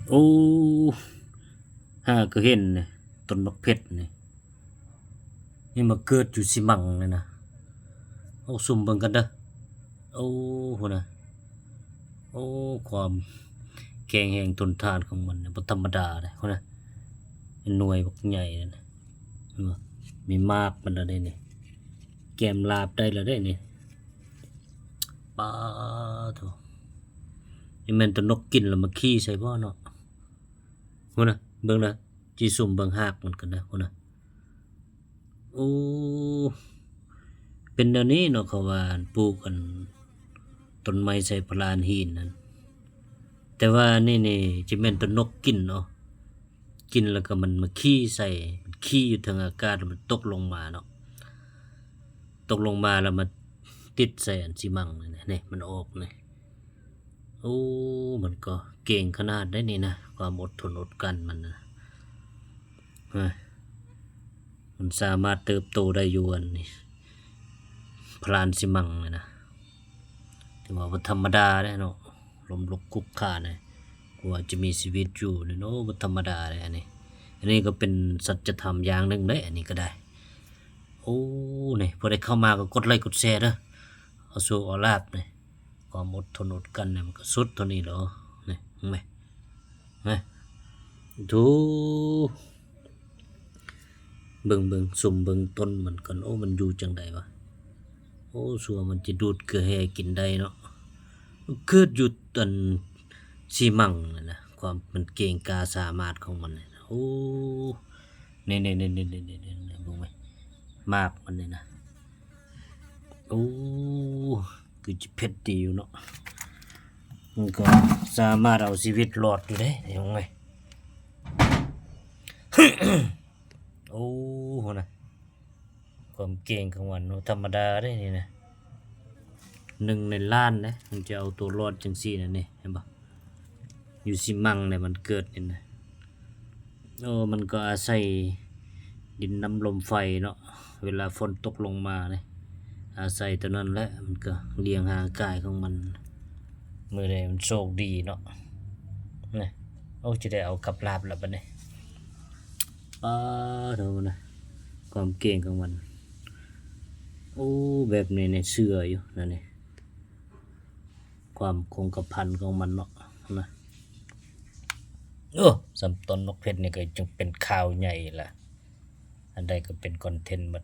ໂອ້ ຫາກໍເຫັນນີ້ ຕົ້ນບັກເພັດນີ້ ນີ້ມາເກີດຢູ່ຊິມັງນີ້ນະ. ໂອ້ ຊຸ່ມເບິ່ງກັນເດີ. ໂອ້ ພຸ້ນນະ. ໂອ້ ຄວາມແຂງແຮງທົນທານຂອງມັນນີ້ບໍ່ທຳມະດາເດ້ ພຸ້ນນະ. ເປັນໜ່ວຍບັກໃຫຍ່ນັ້ນນະ ເຫັນບໍ່? ມີໝາກມັນລະເດ້ນີ້ ແກມລາບໄດ້ລະເດ້ນີ້. ປາໂທ້ ນີ້ແມ່ນຕານົກກິນລະມາຂີ້ໃສ່ບໍ່ເນາະ? ພຸ້ນນະ ເບິ່ງນະ ຊິຊູມເບິ່ງຮາກມັນກັນນະ ພຸ້ນນະ. ໂອ້ ເປັນແນວນີ້ເນາະ ເຂົາວ່າອັນປູກອັນຕົ້ນໄມ້ໃສ່ພະລານຫີນນັ້ນ. ແຕ່ວ່ານີ້ນີ້ຊິແມ່ນຕານົກກິນເນາະ ກິນແລ້ວກໍມັນມາຂີ້ໃສ່ ມັນຂີ້ຢູ່ເທິງອາກາດ ແລ້ວມັນຕົກລົງມາເນາະ ຕົກລົງມາແລ້ວມາຕິດໃສ່ອັນຊີມັງນີ້ນະ ນີ້ມັນອອກນີ້. ໂອ້ ມັນກໍເກັ່ງຂະໜາດໃດນີ້ນະ ຄວາມອົດທົນອົດກັ້ນມັນນະ. ເອີ ມັນສາມາດເຕີບໂຕໄດ້ຢູ່ອັນນີ້ ພະລານຊີມັງນີ້ນະ ຖືວ່າບໍ່ທຳມະດາເດ້ເນາະ. ລົ້ມລຸກຄຸກຄານນະ ກວ່າຈະມີຊີວິດຢູ່ນີ້ ໂອ້ ບໍ່ທຳມະດາເດ້ອັນນີ້. ອັນນີ້ກໍເປັນສັດຈະທຳຢ່າງໜຶ່ງເດ້ ອັນນີ້ກໍໄດ້. ໂອ້ ນີ້ ຜູ້ໃດເຂົ້າມາກໍກົດໄລກົດແຊເດີ ເອົາໂຊກເອົາລາບນີ້. ຄວາມອົດທົນອົດກັ້ນນີ້ມັນກໍສຸດເທົ່ານີ້ແຫຼະ ນີ້ ເຫັນໄໝ? ນະ ໂທ້ ເບິ່ງ ເບິ່ງ ຊຸມເບິ່ງຕົ້ນມັນກ່ອນ ໂອ້ ມັນຢູ່ຈັ່ງໃດວະ? ໂອ້ ຊົ່ວມັນຈະດູດເກືອແຮ່ກິນໄດ້ເນາະ. ເກີດຢູ່ອັນຊີມັງນັ້ນນະ ຄວາມມັນເກັ່ງກ້າສາມາດຂອງມັນນີ້ນະ. ໂອ້ ນີ້ໆໆໆ ເບິ່ງໄໝ? ໝາກມັນນີ້ນະ ໂອ້ ຄືຈະເຜັດດີຢູ່ເນາະ. ມັນກໍສາມາດເອົາຊີວິດລອດຢູ່ເດ້ ເຫັນໄໝ? ໂອ້ ພຸ້ນນະ ຄວາມເກັ່ງຂອງມັນບໍ່ທຳມະດາເດ້ນີ້ນະ. ໜຶ່ງໃນລ້ານເດ້ ມັນຈະເອົາຕົວລອດຈັ່ງຊີ້ນະ ນີ້ ເຫັນບໍ່? ຢູ່ຊີມັງເດ້ ມັນເກີດນີ້ນະ. ໂອ້ ມັນກໍອາໄສດິນນ້ຳລົມໄຟເນາະ ເວລາຝົນຕົກລົງມານີ້ ອາໄສຕົວນັ້ນແຫຼະ ມັນກໍລ້ຽງຮ່າງກາຍຂອງມັນ. ມື້ໃດມັນໂຊກດີເນາະ ນີ້ ໂອ້ ຈະໄດ້ເອົາກັບລາບລະບັດນີ້. ປາໂທ້ນະ ຄວາມເກັ່ງຂອງມັນ ໂອ້ ແບບນີ້ນີ້ເຊື່ອຢູ່ນະນີ້. ຄວາມຄົງກະພັນຂອງມັນເນາະ ນະ. ໂອ້ ສ່ຳຕົ້ນໝາກເພັດນີ້ກໍຈຶ່ງເປັນຂ່າວໃຫຍ່ລະ ອັນໃດກໍເປັນຄອນເທັນໝົດ.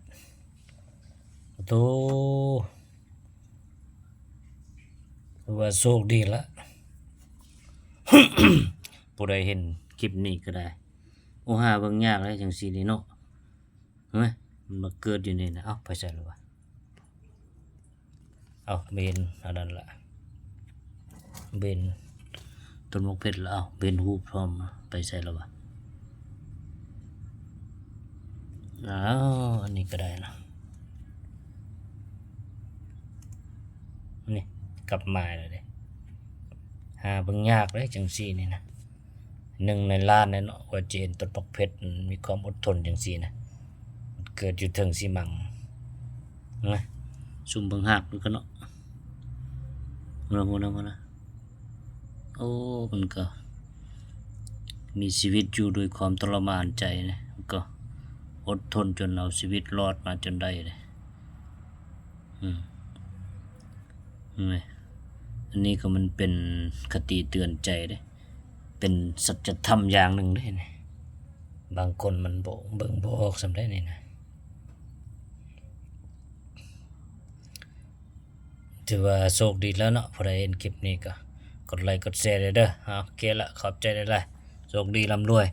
ໂອ້ໂທ້ ຖືວ່າໂຊກດີລະ ຜູ້ໃດເຫັນຄລິບນີ້ກໍໄດ້. ໂອ້ ຫາເບິ່ງຍາກເດ້ຈັ່ງຊີ້ນີ້ເນາະ. ເຮີ້ຍ ມັນມາເກີດຢູ່ນີ້ນະ. ເອົ້າ ໄປໃສແລ້ວວະ? ເອົ້າ ເບນອັນນັ້ນລະ ເບນຕົ້ນໝາກເພັດລະ. ເອົ້າ ເບນຮູບພ້ອມ ໄປໃສແລ້ວວະ? ອ້າວ ອັນນີ້ກໍໄດ້ລະ ນີ້ ກັບມາແລ້ວເດ້. ຫາເບິ່ງຍາກເດ້ຈັ່ງຊີ້ນີ້ນະ. ໜຶ່ງໃນລ້ານແຫຼະເນາະ ກວ່າຈະເຫັນຕົ້ນບັກເພັດ ມັນມີຄວາມອົດທົນຈັ່ງຊີ້ນະ. ເກີດຢູ່ເທິງຊີມັງນະ. ຊຸ່ມເບິ່ງຮາກມັນກ່ອນເນາະ. ພຸ້ນນະ ພຸ້ນນະ ພຸ້ນນະ. ໂອ້ ມັນກໍມີຊີວິດຢູ່ດ້ວຍຄວາມທໍລະມານໃຈນະ. ມັນກໍອົດທົນຈົນເອົາຊີວິດລອດມາຈົນໄດ້ເດ້. ອືມ ເຫັນໄໝ? ອັນນີ້ກໍມັນເປັນຄະຕິເຕືອນໃຈເດ້ ເປັນສັດຈະທຳຢ່າງໜຶ່ງເດ້ນີ້. ບາງຄົນມັນບໍ່ ເບິ່ງບໍ່ອອກສ່ຳໃດນີ້ນະ. ຖືວ່າໂຊກດີແລ້ວເນາະ ຜູ້ໃດເຫັນຄລິບນີ້ກໍກົດໄລກົດແຊເດີ. ເອົາ ໂອເຄລະ ຂອບໃຈຫຼາຍໆ ໂຊກດີລ່ຳລວຍ.